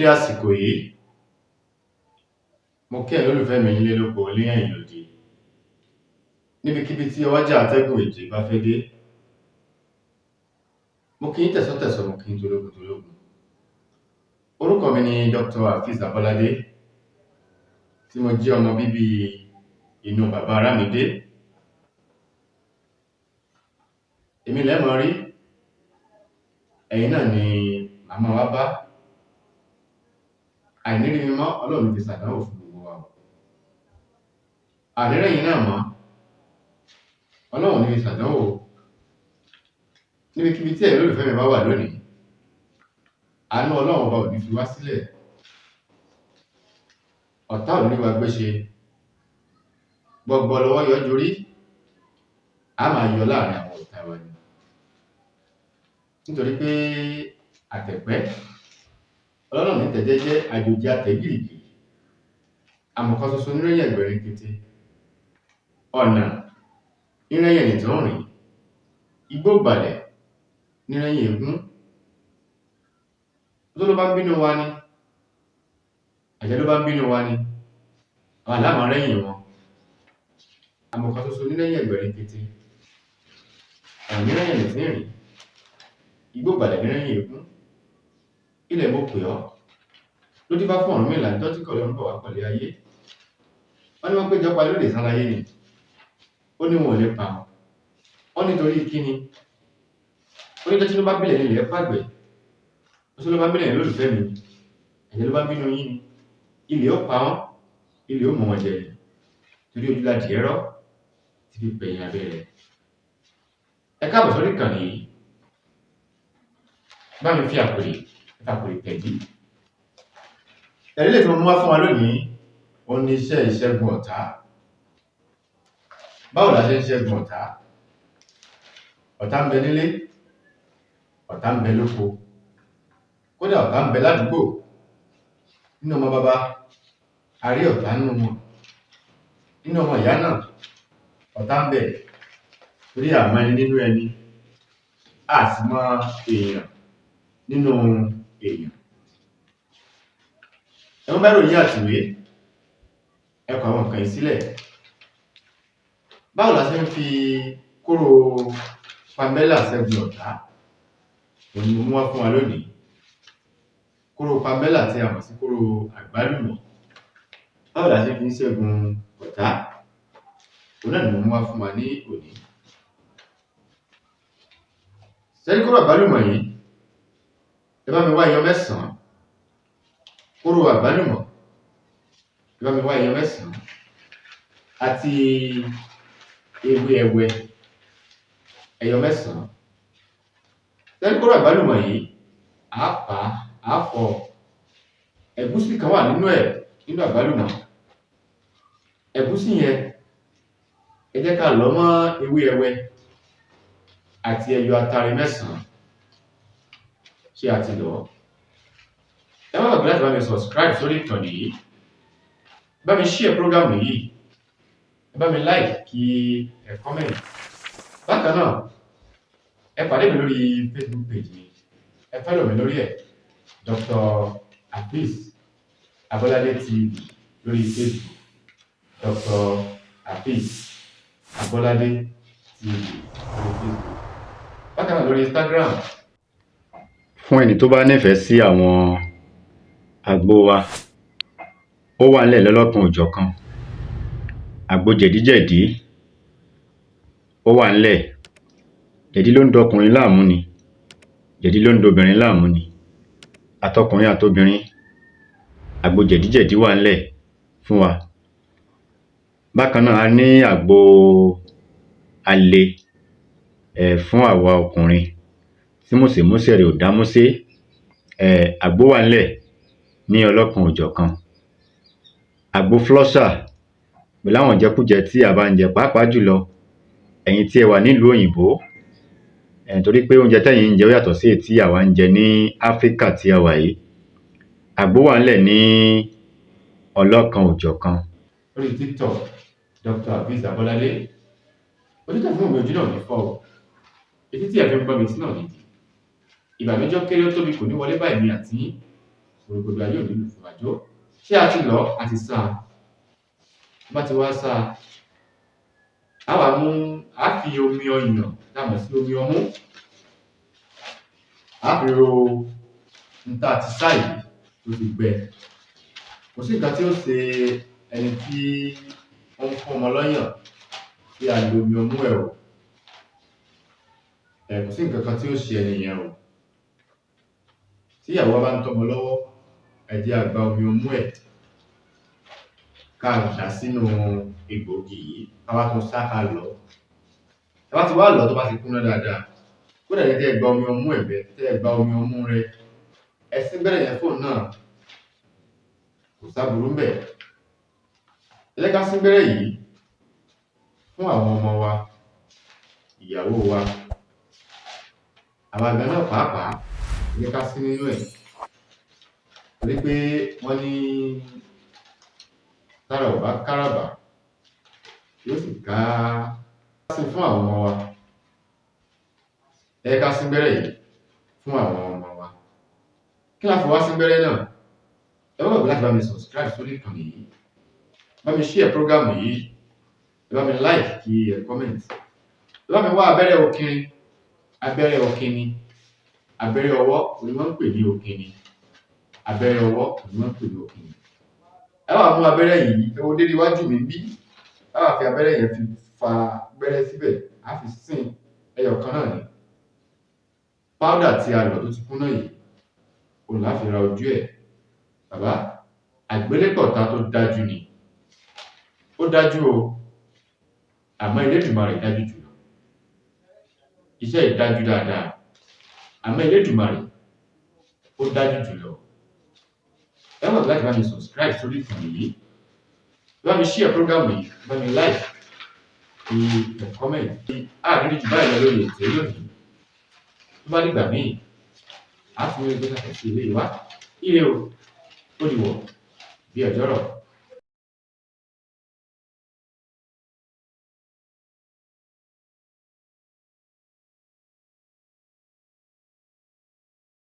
Dédé àsìkò yìí, mo kí ẹ̀yin olólùfẹ́ mi nílé lóko ní ẹ̀yìn odi, níbikíbi tí ọwọ́jà atẹ́gùn ètò yìí bá fẹ́ dé. Mo kí yín tẹ̀sọ́tẹ̀sọ́, mo kí yín tológun tológun. Orúkọ mi ni Dr. Afeez Abolade, tí mo jẹ́ ọmọ bíbí inú bàbá Arámidé. Èmi lẹ mọ̀ rí, ẹ̀yin náà ni màá máa wá bá. Àìní rí mi mọ́, Ọlọ́run fi ṣàdánwò fún gbogbo wa o. Àìní rẹ́yìn náà mọ́, Ọlọ́run ní fi ṣàdánwò. Níbikíbi tí ẹ̀yin olólùfẹ́ mi bá wà lónìí, àánú Ọlọ́run ọba ò ní fi wá sílẹ̀. Ọ̀tá ò ní wa gbé ṣe. Gbọgbọ lọwọ́ yọ jorí, a máa yọ láàrin àwọn ọ̀tá wa ni. Nítorí pé àtẹ̀pẹ́, Ọlọ́run ní tẹ̀ jẹ́jẹ́, àjòjì atẹ̀ gìrìgìrì. Àmọ̀kan ṣoṣo nírẹ́yìn ẹ̀gbẹ̀rin kété. Ọ̀nà nírẹ́yìn ẹni tó ń rìn. Igbó ìgbàlẹ̀ nírẹ́yìn eégún. Tó ló bá ń bínú wa ni, àjẹ́ ló bá ń bínú wa ni, àwa lá máa rẹ́yìn wọn. Àmọ̀kan ṣoṣo nírẹ́yìn ẹ̀gbẹ̀rin kété. Ọ̀nà nírẹ́yìn ẹni tí ń rìn. Igbó ìgbàlẹ̀ nírẹ́yìn eégún. Ilẹ̀ mo pè ọ́, ló dífá fún Ọ̀rúnmìlà níjọ́ tí kọ̀lé ọ̀run bọ̀ wá kọ̀lé ayé. Wọ́n ní wọ́n péjọ pa lóde sáláyé ni. Ó ní wọn ò lè pa wọn. Wọ́n nítorí kíni? Ó ní tọ́tí ló bá bílẹ̀ nílẹ̀ pàgbẹ́. Oṣó ló bá bílẹ̀ ní olólùfẹ́ mi ni. Ẹ̀jẹ̀ ló bá bínú yín ni. Ilẹ̀ ó pa wọ́n, ilẹ̀ ó mú wọn jẹ ni. Torí ojú la dìé rọ́ tí fi pẹ̀yìn abẹ́ rẹ̀. Ẹ káàbọ̀ sórí ìkànnì yìí. Bá mi fi àpèrè, àpèrè tẹ̀dí. Ẹ̀rí lè tí mo mú wá fún wa lónìí, òun ni iṣẹ́ ìṣẹ́gun ọ̀tá. Báwo la ṣe ń ṣẹ́gun ọ̀tá? Ọ̀tá ń bẹ nílé, ọ̀tá ń bẹ lóko, kódà ọ̀tá ń bẹ ládùúgbò. Nínú ọmọ bàbá, a rí ọ̀tá nínú wọn. Nínú ọmọ ìyá náà, ọ̀tá ń bẹ. Torí a mọ ẹni nínú ẹni, a sì mọ èèyàn nínú èèyàn. Ẹ mú báírò yín àtìwé, ẹ kọ àwọn nǹkan yìí sílẹ̀. Báwo la ṣe ń fi kóró Pamela ṣẹ́gun ọ̀tá? Òun ni mo mú wá fún wa lónìí. Kóró Pamela tí a mọ̀ sí kóró àgbálùmọ̀. Báwo la ṣe fi ń ṣẹ́gun ọ̀tá? Òun náà ni mo mú wá fún wa ní òní. Ṣé rí kóró àgbálùmọ̀ yìí? Ẹ bá mi wá ẹyọ mẹ́sàn-án. Kóró àgbálùmọ̀, ẹ bá mi wá ẹyọ mẹ́sàn-án. Àti ewé ẹwẹ, ẹyọ mẹ́sàn-án. Ṣé rí kóró àgbálùmọ̀ yìí? À á fà á, à á fọ̀. Ẹ̀gúsí kan wà nínú ẹ̀, nínú àgbálùmọ̀. Ẹ̀gúsí yẹn, ẹ jẹ́ ká lọ̀ mọ́ ewé ẹwẹ àti ẹyọ atare mẹ́sàn-án. Ṣé a ti lọ̀ ọ́? Ẹ má gbàgbé láti bá mi subscribe sórí ìkànnì yìí. Bá mi share program yìí. Ẹ bá mi like kí ẹ comment. Bákan náà, ẹ pàdé mi lórí Facebook page mi. Ẹ follow mi lórí ẹ̀, Dr. Afeez Abolade TV lórí Facebook. Dr. Afeez Abolade TV lórí Facebook. Bákan náà lórí Instagram. Fún ẹni tó bá nífẹ̀ẹ́ sí àwọn àgbo wa, ó wà nílẹ̀ lọ́lọ́kan òjọ̀kan. Àgbo jẹ̀díjẹ̀dí ó wà nílẹ̀. Jẹ̀dí ló ń dọkùnrin láàmú ni, jẹ̀dí ló ń dobìnrin láàmú ni. Àtọkùnrin àtobìnrin, àgbo jẹ̀díjẹ̀dí wà nílẹ̀ fún wa. Bákan náà, a ní àgbo alẹ fún àwa ọkùnrin tí mùsèmúsè rẹ̀ ò dá músé. Àgbo wà nílẹ̀ ní ọlọ́kan òjọ̀kan. Àgbo flusher pẹ̀lú àwọn ìjẹkújẹ tí a bá ń jẹ, pàápàá jùlọ ẹ̀yin tí ẹ wà nílùú òyìnbó, torí pé oúnjẹ tẹ́yin ń jẹ ó yàtọ̀ sí èyí tí àwa ń jẹ ní Áfríkà tí a wà yìí. Àgbo wà nílẹ̀ ní ọlọ́kan òjọ̀kan. Lórí TikTok, Dr. Afeez Abolade. Ojú tẹ̀ fún òwe ojú náà ní fọ́ o. Etí tí ẹ fi ń gbọ́ mi sí náà nìdí. Ìbànújẹ́ kéré ó tóbi kò ní wọlé báyìí mi àti yín. Mo Gbogbo ayé ò ní lù fún àjọ. Ṣé a ti lọ̀ ọ́? A ti sá a. Tó bá ti wá sá a, á wá mú, á fi omi ọyàn tá a mọ̀ sí omi ọmú, á fi ro n tá a ti sá yìí tó ti gbẹ. Kò sí nǹkan tí ó ṣe ẹni tí ó ń fún ọmọ lọ́yàn tí a lo omi ọmú ẹ̀ o. Kò sí nǹkan kan tí ó ṣe ẹni yẹn o. Tí ìyàwó wa bá ń tọ́mọ lọ́wọ́, ẹ jẹ́ á gba omi ọmú ẹ̀ ká dà á sínú egbòogi yìí, ká wá tún sá, ká lọ̀ ọ́. Tá bá ti wá lọ̀ ọ́, tó bá ti kúnná dáadáa, kódà ẹ̀yin tẹ́ ẹ gba omi ọmú ẹ̀ bẹ́ẹ̀, tẹ́ ẹ gba omi ọmú rẹ̀, ẹ sín gbẹ́rẹ́ yẹn fóun náà, kò sáburú ńbẹ̀. Ẹ jẹ́ ká sín gbẹ́rẹ́ yìí fún àwọn ọmọ wa, ìyàwó wa, àwa gan náà pàápàá, ẹ jẹ́ ká sín nínú ẹ̀. Torí pé wọ́n ní tára ò bá káràbà, yóò sì ká sín fún àwọn ọmọ wa. Ẹ jẹ́ ká sín gbẹ́rẹ́ yìí fún àwọn ọmọ wa. Kí la fi wá sín gbẹ́rẹ́ náà? Ẹ má gbàgbé láti bá mi subscribe sórí ìkànnì yìí, bá mi share program yìí, ẹ bá mi like, kí ẹ comment. Ẹ bá mi wá abẹ́rẹ́ òkìrin, abẹ́rẹ́ òkìni, abẹ́rẹ́ ọwọ́ òun ni wọ́n ń pè ní òkìni, abẹ́rẹ́ ọwọ́ òun ni wọ́n ń pè ní òkìni. Ẹ wá mú abẹ́rẹ́ yìí, ẹ wo dédé iwájú mi bí, ẹ wá fi abẹ́rẹ́ yẹn fi fa gbẹ́rẹ́ síbẹ̀, á fi sín ẹyọ kan náà ni. Powder tí a lọ̀ tó ti kúnná yìí, òun là á fi ra ojú ẹ̀. Bàbá, àgbélépọ̀tá tó dájú ni. Ó dájú o, àmọ́ Elédùmarè dájú jùlọ. Iṣẹ́ yìí dájú dáadáa, àmọ́ Elédùmarè ó dájú jùlọ. Ẹ má gbàgbé láti bá mi subscribe sórí ìkànnì yìí, bá mi share program yìí, bá mi like, kí ẹ comment. A ní rí jù báyìí lọ lórí ètò lónìí. Tó bá dìgbà míì, a tún rí gbé sí ilé wa. Ire o, ó dìwọ̀ bí ọjọ́rọ̀.